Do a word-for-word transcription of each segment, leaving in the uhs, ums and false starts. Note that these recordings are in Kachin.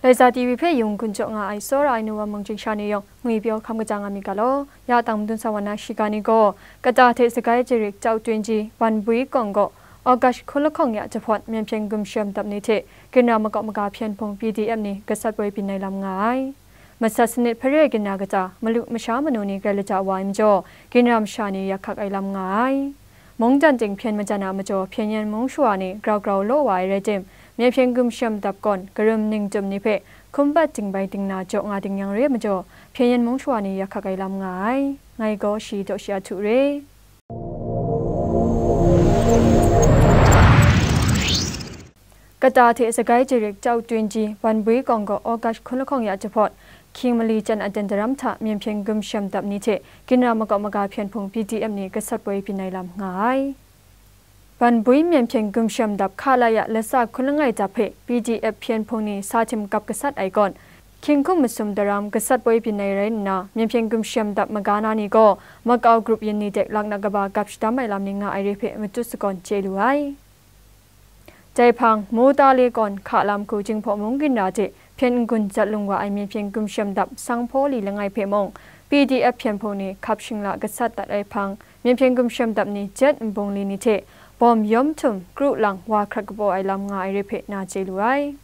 Laiza T V hpe yung gun jaw nga ai tsawra ai nu wa mung chyingsha ni yawng ngwi pyaw hkam kaja nga mi ga law, ya tang madun sa wa na shiga ni gaw, kata hte sagai jarik chau twenty, Banbwi kawng gaw, August hkun lahkawng ya jahpawt, myen hpyen gumshem dap ni hte ginra makau maga hpyen hpung P D F ni gasat poi byin ai lam nga ai. Masat sanit hpare ginra kata, malu masha manu ni grai lata wa ai majaw, ginra masha ni yak hkak ai lam nga ai. Mungdan ting hpyen majan a majaw, hpyen yen mung shawa ni grau grau law wa ai rai tim, myen hpyen gumshem dap gawn, karum ningtum ni hpe hkum bat dingbai dingna jaw nga ding yang re ai majaw, hpyen yen mung shawa ni yak hkak ai lam nga ai. Ngai gaw shi daw shi a htu re. Kata hte sagai jarik chau twenty, Banbwi kawng gaw August hkun lahkawng ya jahpawt, hkying mali chyan aten daram hta myen hpyen gumshem dap ni hte ginra makau maga hpyen hpung P D F ni gasat poi byin ai lam nga ai. Banbwi myen hpyen gumshem dap hka la ya latsa hkun langai dap hpe P D F hpyen hpung ni sa htim kap gasat ai gawn, hkying hkum masum daram gasat poi byin ai rai nna, myen hpyen gumshem dap maga na ni gaw, makau grup yin ni de laknak kaba gap shadam ai lam ni nga ai re hpe matut sagawn chye lu ai. Dai hpang, Mutale kawn hka lam hku Jinghpaw mung ginra hte hpyen n-gun jat lung wa ai myen hpyen gumshem dap sanghpaw li langai hpe mung, P D F hpyen hpung ni hkap shingla gasat dat ai hpang, myen hpyen gumshem dap ni jet nbung li ni hte bawm yawm htum kru lang wa hkrat kapaw ai lam nga ai re hpe na chye lu ai.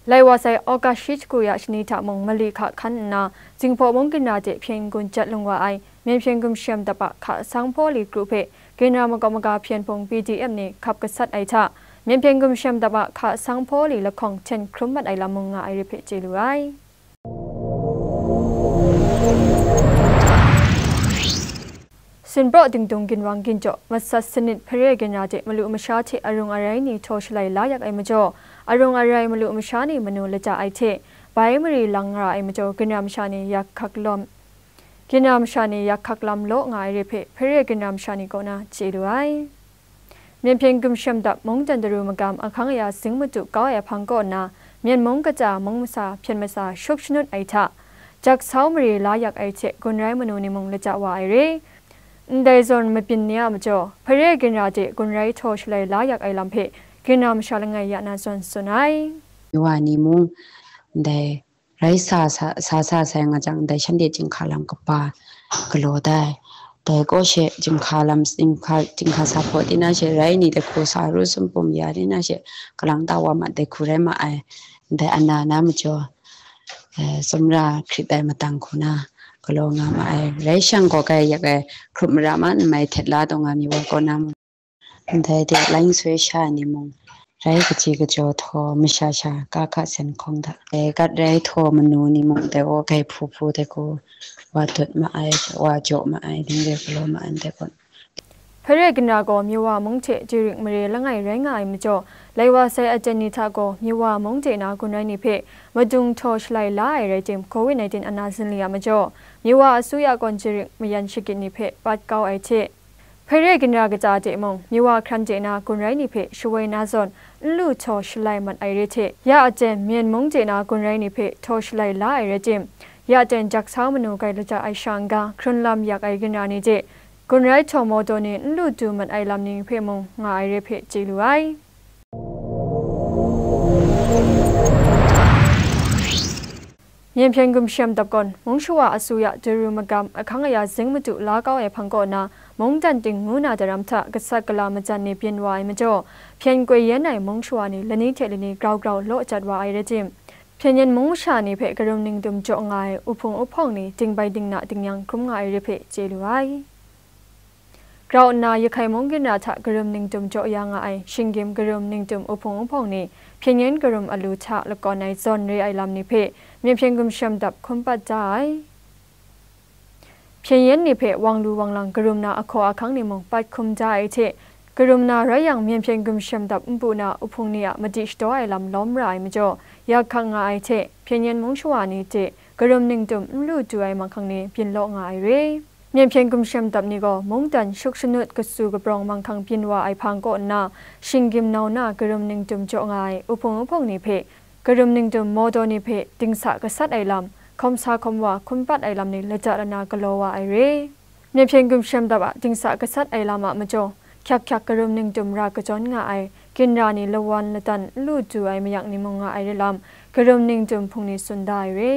Lai wa sai August shi shagu ya shani hta mung mali hka hkan nna, Jinghpaw mung ginra hte hpyen n-gun jat lung wa ai myen hpyen gumshem dap a hka sanghpaw li kru hpe ginra makau maga hpyen hpung P D F ni hkap gasat ai hta, myen hpyen gumshem dap a hka sanghpaw li lahkawng hten hkrum mat ai lam mung nga ai re hpe chye lu ai. Sinpraw dingdung ginwang ginjaw, masat sanit hpare ginra hte malu masha hte arung arai ni htaw shalai la yak ai majaw, arung arai malu masha ni manu lata ai hte, bai mari lang ra ai majaw, ginra masha ni yak hkak lawm, ginra masha ni yak hkak lam law nga ai re hpe, hpare ginra masha ni kaw na chye lu ai. Myen hpyen gumshem dap mungdan daru magam ahkang aya zing madu kau ai ahpang kaw nna, Myen mung kata mung masa hpyen masa shuk shanut ai hta, jak sau mare la yak ai hte gun rai manu ni mung lata wa ai re. Ndai zawn mabyin ni a majaw, hpare ginra de gun rai htaw shalai la yak ai lam hpe ginra masha langai ya na zawn tsun ai. Wa ni mung ndai rai sa sa, sa sa sai nga jang, dai shanhte jinghka lam kaba galaw dai. Dai kaw she jinghka lam, jinghka, jinghka sa hpaw di na she, rai ni dai hku sa ru sumpum ya di na she, kalang ta wa mat dai hku rai ma ai. Dai ana na majaw, eh, tsumra hkrit ai matang hku na galaw nga ma ai. Rai shang gaw kai yak ai, hkrup mara ma n mai htet la taw nga mi wa kaw na mung, ndai de laing soi sha ni mung, rai kaji kajaw htaw masha sha ka hka sen hkawng da. Dai gat rai htaw manu ni mung, dai gaw kai hpu hpu dai gaw wa dut ma ai, wa jaw ma ai, ding re galaw ma ai, ndai gaw. Hpare ginra gaw Miwa mung hte Jirik mare langai rai nga ai majaw, lai wa sai aten ni hta gaw Miwa mung de na gun rai ni hpe madung htaw shalai la ai rai tim, covid nineteen ana zinli a majaw, Miwa asuya gawn Jirik mayan shagit ni hpe pat kau ai hte, Hpare ginra kata de mung, Miwa hkran de na gun rai ni hpe shawoi na zawn, n lu htaw shalai mat ai re hte, ya aten Myen mung de na gun rai ni hpe htaw shalai la ai rai tim, ya aten jak sau manu grai lata ai sha n-ga, hkrun lam yak ai ginra ni de, gun rai htaw mawdaw ni n lu du mat ai lam ni hpe mung nga ai re hpe chye lu ai. Myen hpyen gumshem dap gawn, mung shawa asuya daru magam ahkang aya zing madu la kau ai hpang kaw na, mungdan ting ngu na daram hta gasat gala majan ni byin wa ai majaw, hpyen koi yen ai mung shawa ni lani hte lani grau grau law jat wa ai rai tim, hpyen yen mung masha ni hpe karum ningdum jaw nga ai uhpung uhpawng ni dingbai dingna dingyang hkrum nga ai re hpe chye lu ai. Grau nna, Yahkai mung ginra hta karum ningtum jaw ya nga ai, shinggyim karum ningtum uhpung uhpawng ni, hpyen yen karum alu hta lakawn ai zawn re ai lam ni hpe, myen hpyen gumshem dap hkum pat da ai. Hpyen yen ni hpe wang lu wang lang karum na ahkaw ahkang ni mung pat hkum da ai hte, karum na rai yang, myen hpyen gumshem dap npu na uhpung ni a madi shadaw ai lam lawm ra ai majaw, yak hkak nga ai hte, hpyen yen mung shawa ni hte karum ningtum n lu du ai manghkang ni byin law nga ai re. Myen hpyen gumshem dap ni gaw mungdan shuk shanut kasu kaprawng manghkang byin wa ai hpang kaw nna, shinggyim nau na karum ningtum jaw nga ai uhpung uhpawng ni hpe, karum ningtum mawdaw ni hpe dingsa gasat ai lam, hkawm sa hkawm wa hkum pat ai lam ni lata lana galaw wa ai re. Myen hpyen gumshem dap a dingsa gasat ai lam a majaw, hkyak hkyak karum ningtum ra kajawn nga ai, ginra ni lawan ladan n lu du ai mayak ni mung nga ai re lam, karum ningdum hpung ni tsun da ai re.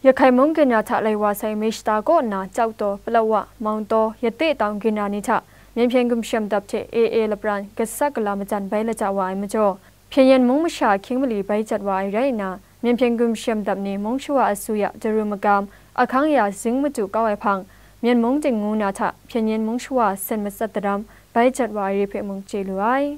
Yakhai mung ginra hta lai wa sai Mishta kaw nna Chyautaw, Palawa, Mawngtaw, Yate tawng ginra ni hta Myen Hpyen Gumshem Dap hte A A lapran gasak gala majan bai lajang wa ai majaw, Hpyen Yen mung masha ahkying mali bai jat wa ai rai nna, Myen Hpyen Gumshem Dap ni mung shawa asuya daru magam, ahkang ya zing madu kau ai hpang, Myen mung Ting ngu na hta Hpyen Yen mung shawa sen matsat daram bai jat wa ai re hpe mung chye lu ai.